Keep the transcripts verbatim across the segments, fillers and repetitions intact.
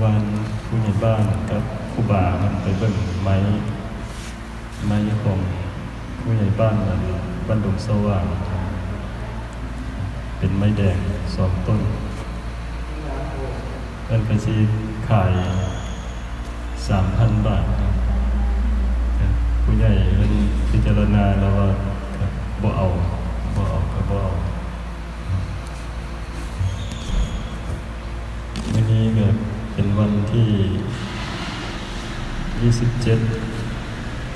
วันผู้ใหญ่บ้านกับครูบาเพิ่นไปเบิ่งไม้ ไม้ของผู้ใหญ่บ้านนั้นบ้านดงสว่าง เป็นไม้แดงสองต้น เพิ่นก็สิขาย สามพันบาท ผู้ใหญ่เพิ่นพิจารณาแล้วว่าก็บ่เอา บ่เอาก็บ่เอา มื้อนี้ก็เป็นวันที่ยี่สิบเจ็ด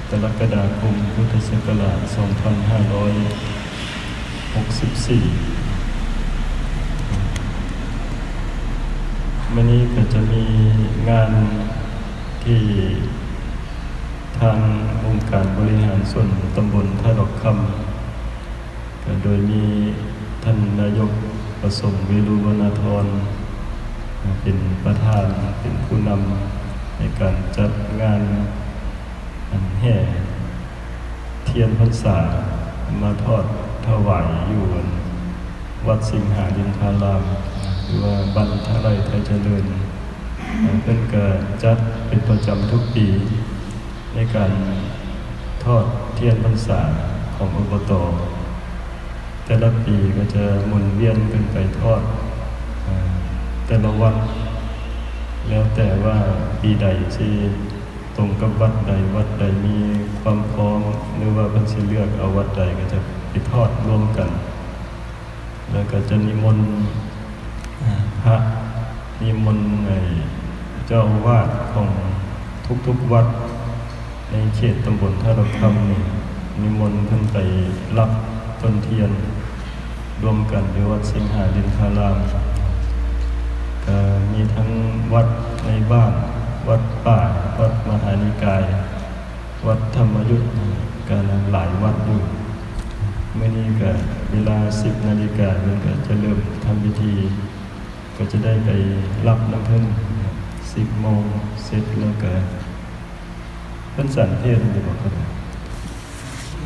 กรกฎาคม พุทธศักราช สองพันห้าร้อยหกสิบสี่ มื้อนี้ก็จะมีงานที่ทางองค์การบริหารส่วนตำบลท่าดอกคำ ก็โดยมีท่านนายกประสงค์ เวรุวรรณธร เป็นประธาน เป็นผู้นำในการจัดงานแห่เทียนพรรษามาทอดถวายอยู่วัดสิงหารินทาราม หรือว่าบ้านท่าไร่ไทยเจริญ เพิ่นก็จัดเป็นประจำทุกปี ในการทอดเทียนพรรษาของ อบต. แต่ละปีก็จะหมุนเวียนกันไปทอด เอ่อ แต่ละวัด แล้วแต่ว่าปีใดสิตรงกับวัดใด วัดใดมีความพร้อม หรือว่าเพิ่นสิเลือกเอาวัดใดก็จะไปทอดร่วมกัน แล้วก็จะนิมนต์ อ่า พระ นิมนต์ไอ้เจ้าอาวาสของทุกๆวัดในเขตตำบลท่าดอกคำนี่ นิมนต์เพิ่นไปรับต้นเทียนร่วมกันอยู่วัดสิงหารินทาราม ก็มีทั้งวัดในบ้าน วัดป่า วัดมหานิกาย วัดธรรมยุทธ ก็หลายวัดอยู่ มื้อนี้ก็เวลาสิบนาฬิกา เพิ่นก็จะเริ่มทำพิธี ก็จะได้ไปรับนำเพิ่น สิบโมงเสร็จแล้วก็ เพิ่นฉันเพลอยู่บ่ครับ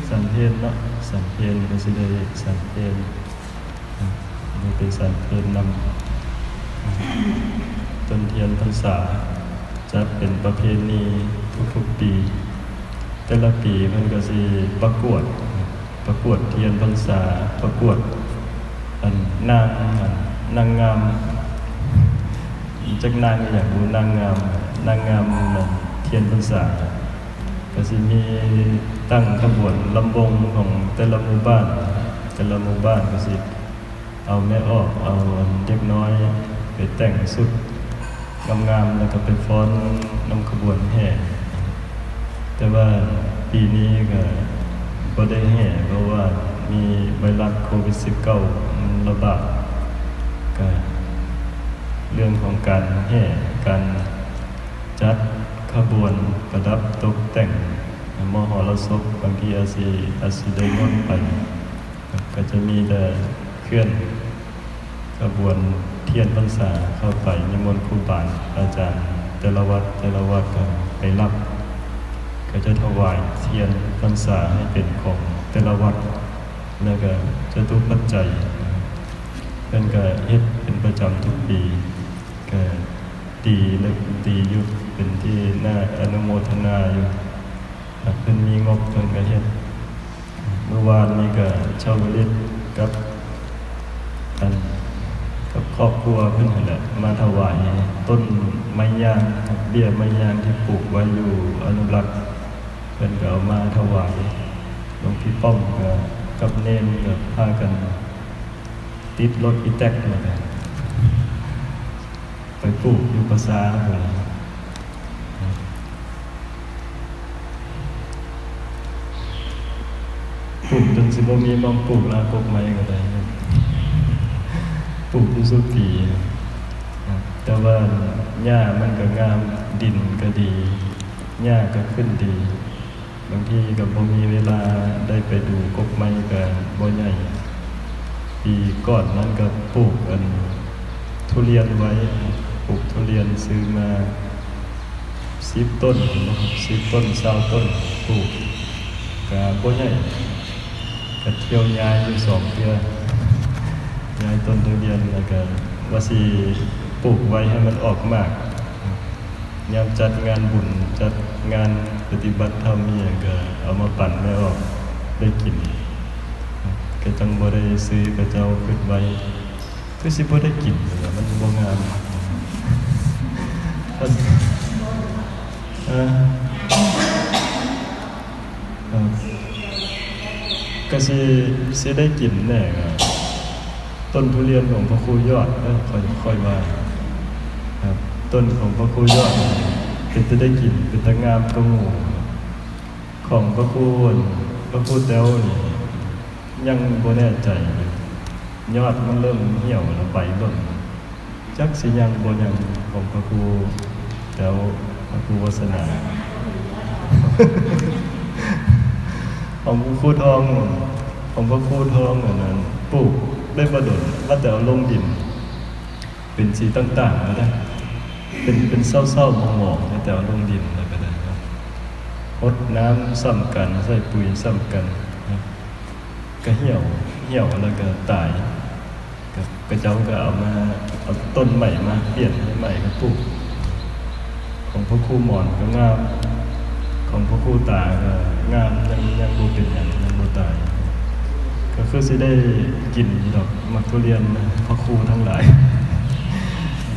ฉันเพลเนาะ ฉันเพลก็สิได้ฉันเพล อ่ะ นี่เป็นฉันเพลนำ ต้นเทียนพรรษา จัดเป็นประเพณีทุกๆปี แต่ละปีเพิ่นก็สิประกวด ประกวดเทียนพรรษา ประกวด อันนาง อันนางงาม จักนางอีหยังบุ นางงาม นางงามอันเทียนพรรษา ก็สิมีตั้งขบวนลำวงของแต่ละหมู่บ้าน แต่ละหมู่บ้านก็สิเอาแม่ออก เอาอันเด็กน้อยไปแต่งชุดงามๆ แล้วก็ไปฟ้อนนำขบวนแห่ แต่ว่าปีนี้ก็บ่ได้แห่ เพราะว่ามีไวรัสโควิดสิบเก้า มันระบาด ก็เรื่องของการแห่ การจัดขบวนประดับตกแต่งมหรสพ บางทีอาจสิ อาจสิได้งดไป ก็จะมีแต่เคลื่อนขบวนเทียนพรรษาเข้าไปนิมนต์ครูบาอาจารย์แต่ละวัด แต่ละวัดก็ไปรับ ก็จะถวายเทียนพรรษาให้เป็นของแต่ละวัด แล้วก็จตุปัจจัย เพิ่นก็เฮ็ดเป็นประจำทุกปี ก็ดี เลิกดีอยู่ เป็นที่น่าอนุโมทนาอยู่ หากเพิ่นมีงบเพิ่นก็เฮ็ด เมื่อวานนี้ก็ชาวลิตกับ อัน กับครอบครัวเพิ่นนั่นแหละ มาถวายต้นไม้ยาง เบี้ยไม้ยางที่ปลูกไว้อยู่อนุรักษ์ เพิ่นก็เอามาถวาย หลวงพี่ป้อมก็กับเณรก็พากันติดรถอีแต๊กมากัน ไปปลูกอยู่ป่าช้าพุ่นล่ะ ปลูกจนสิบ่มีหม่องปลูกแล้ว กกไม้ก็ได้ ปลูกอยู่ซุปี แต่ว่าหญ้ามันก็งาม ดินก็ดี หญ้าก็ขึ้นดี บางทีก็บ่มีเวลาได้ไปดูกกไม้ก็บ่ใหญ่ ปีก่อนนั้นก็ปลูกอันทุเรียนไว้ ปลูกทุเรียนซื้อมาสิบต้น สิบต้น ซาวต้น ปลูกก็บ่ใหญ่ ก็เที่ยวย้ายอยู่สองเทื่อ ย้ายต้นทุเรียน แล้วก็ว่าสิปลูกไว้ให้มันออกหมาก ยามจัดงานบุญ จัดงานปฏิบัติธรรมอีหยังก็เอามาปั่นแม่ออกได้กิน ก็จั่งบ่ได้ซื้อ เขาเจ้าคิดไว้ คือสิบ่ได้กิน มันบ่งาม เออ ครับ ก็สิ สิได้กินแน่ครับ ต้นทุเรียนของพระครูยอดเด้อ ค่อย ค่อยว่า ครับ ต้นของพระครูยอดนี่เป็นตาได้กิน เป็นตางามกว่าหมู่ ของพระครู พระครูแต้วนี่ ยังบ่แน่ใจอยู่ ยอดมันเริ่มเหี่ยวแล้ว ใบหล่น จักสิยังบ่ยัง ของพระครูแต้ว พระครูวัสนา ของพระครูทอง ของพระครูทองอันนั้น ปลูกได้บ่ดน ว่าแต่เอาลงดิน เป็นสีต่างๆ ก็ได้ เป็น เป็นเศร้าๆ หมองๆ ว่าแต่เอาลงดินแล้วก็ได้ครับ รดน้ำซ้ำกัน ใส่ปุ๋ยซ้ำกันครับ ก็เหี่ยว เหี่ยวแล้วก็ตาย ครับ ก็เจ้าก็เอามา เอาต้นใหม่มาเปลี่ยนให้ใหม่ก็ปลูก ของพระครูหมอนก็งาม ของพระครูตาก็งาม ยัง ยังบ่เป็นหยัง ยังบ่ตาย ก็คือสิได้กินดอกหมากทุเรียนนะ พระครูทั้งหลาย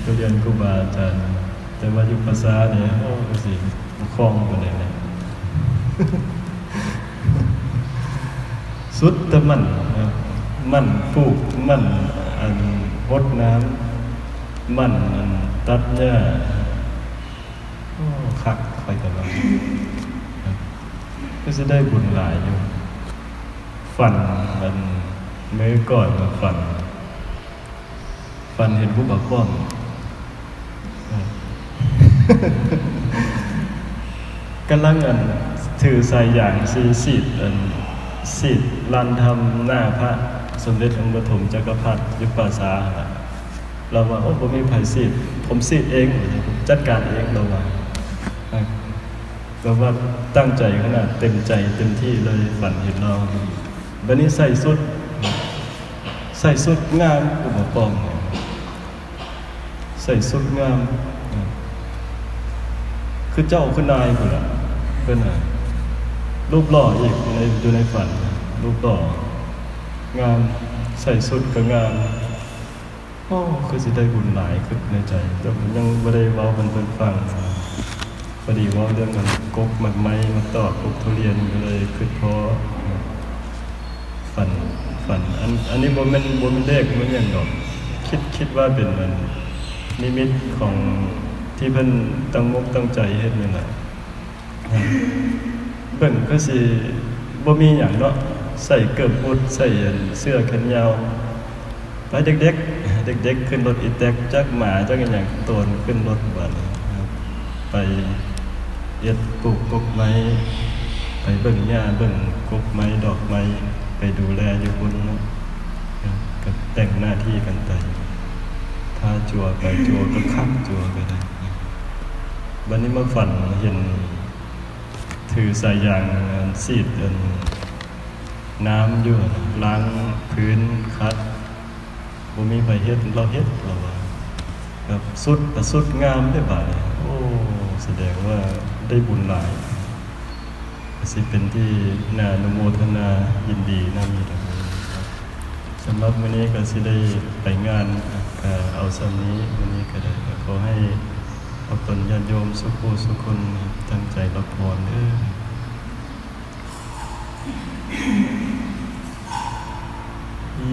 ทุเรียนครูบาอาจารย์ แต่ว่าอยู่ภาษาเนี่ย โอ้ ก็สิบ่คล่องปานใดนะ สุดแต่มันนะ มันปลูก มันอันรดน้ำ มันอันตัดหญ้า โอ้ คัก ข้อยก็ว่า ก็สิได้บุญหลายอยู่ ฝันอันมื้อก่อนก็ฝัน ฝันเห็นผู้บ่าวป้อม กำลังอันถือสายยางสิสีดอัน สีดลานธรรมหน้าพระสมเด็จองค์ปฐมจักรพรรดิอยู่ป่าช้าหั่นล่ะ ลาวว่า โอ้ บ่มีไผสีด ผมสีดเอง จัดการเอง ลาวว่า ลาวว่าตั้งใจขนาด เต็มใจเต็มที่เลย ฝันเห็นลาว บัดนี้ใส่ชุด ใส่ชุดงาม ผู้บ่าวป้อม ใส่ชุดงาม คือเจ้าคือนายพุ้นล่ะ เพิ่นน่ะ รูปหล่ออีก ใน อยู่ในฝัน รูปหล่อ งาม ใส่ชุดก็งาม โอ้ คือสิได้บุญหลาย คิดในใจ แต่ผมยังบ่ได้เว้าให้เพิ่นฟัง พอดีเว้าเรื่องกัน กกหมากไม้ หมากตอก กกทุเรียน ก็เลยคิดพ้อ ฝัน ฝัน อัน อันนี้บ่แม่น บ่แม่นเลข บ่แม่นหยังดอก คิด คิดว่าเป็นอัน นิมิตของที่เพิ่นตั้งมกตั้งใจเฮ็ดนี่แหละ เบิ่งคือสิบ่มีหยังเนาะ ใส่เกิบบุด ใส่อันเสื้อแขนยาว ไปเด็กๆ เด็กๆ ขึ้นรถอีแต๊ก จักหมา จักอิหยัง โตนขึ้นรถบัดนี้ ไปเฮ็ดปลูกกกไม้ ไปเบิ่งหญ้า เบิ่งกกไม้ ดอกไม้ ไปดูแลอยู่พุ้นเนาะ ก็แบ่งหน้าที่กันไป ถ้าจั่วไปจั่วก็คัก จั่วก็ได้ บัดนี้มาฝันเห็น ถือสายยางอันสีดอันน้ำอยู่หั่นน่ะ ล้างพื้นขัด บ่มีไผเฮ็ด ลาวเฮ็ด ลาวว่า แบบชุดก็ชุดงามเด้บาดนี้ โอ้ แสดงว่าได้บุญหลาย ก็สิเป็นที่น่าอนุโมทนายินดีนำอยู่ดอก สำหรับมื้อนี้ก็สิได้ไปงาน ก็เอาส่ำนี้ มื้อนี้ก็ได้ ก็ขอให้พวกตนญาติโยมสุผู้สุคนตั้งใจรับพรเด้อ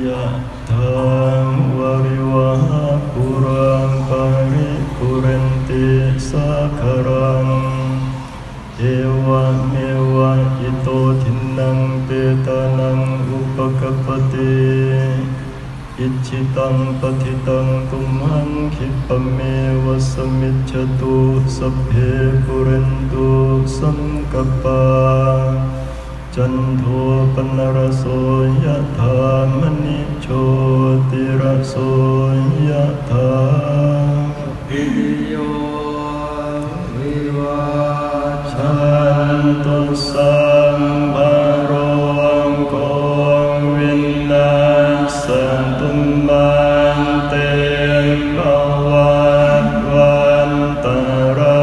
ยะถา วาริวะหา ปูรา ปาริปูเรนติ สาคารัง เอวะเมวะ อิโต ทินนัง เปตานัง อุปะกัปปติ อิจฉิตัง ปัตถิตัง ตุมหัง ขิปปะเมวะ สะมิจฉตุ สัพเพ ปูเรนตุ สังกัปปา จันโท ปนรโส ยะถา มะณิ โชติรโส ยะถา สัพพิติโย วิวัชชันตุ สัพพะโรโค วินัสสะตุ มาเต ภะวัตวันตะรา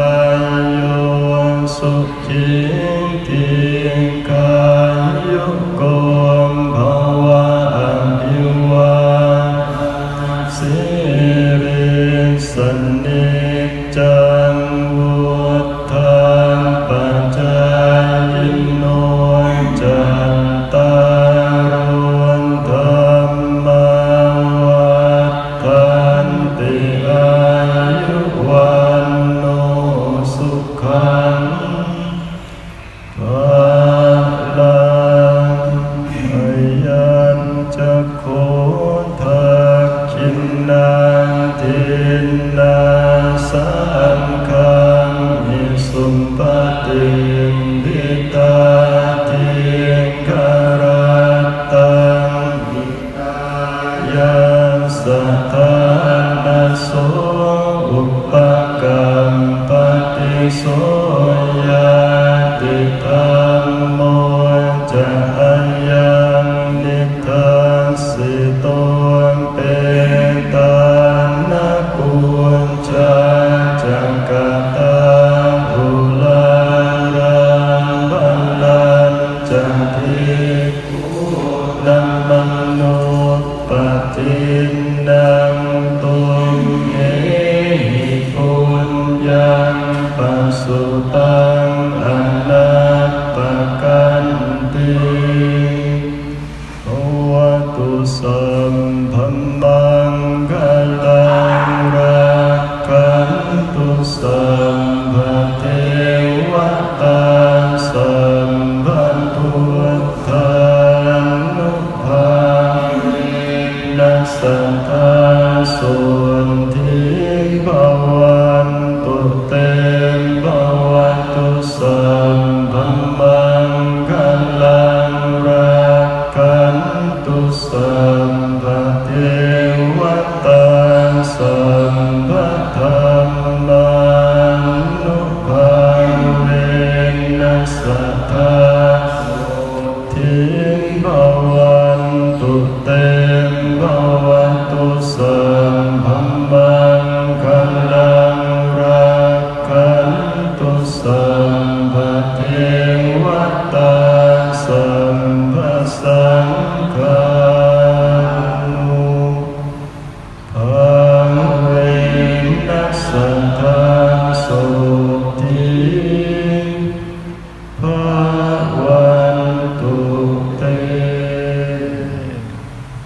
niccaṃ vuḍḍhāpacāyino cattāro dhammā vaḍḍhanti āyu vaṇṇo sukhaṃ balaṃ. Ayañca kho dakkhiṇā dinnā saṅghamhi supatiṭṭhitā dīgharattaṃ hitāyassa ṭhānaso upaka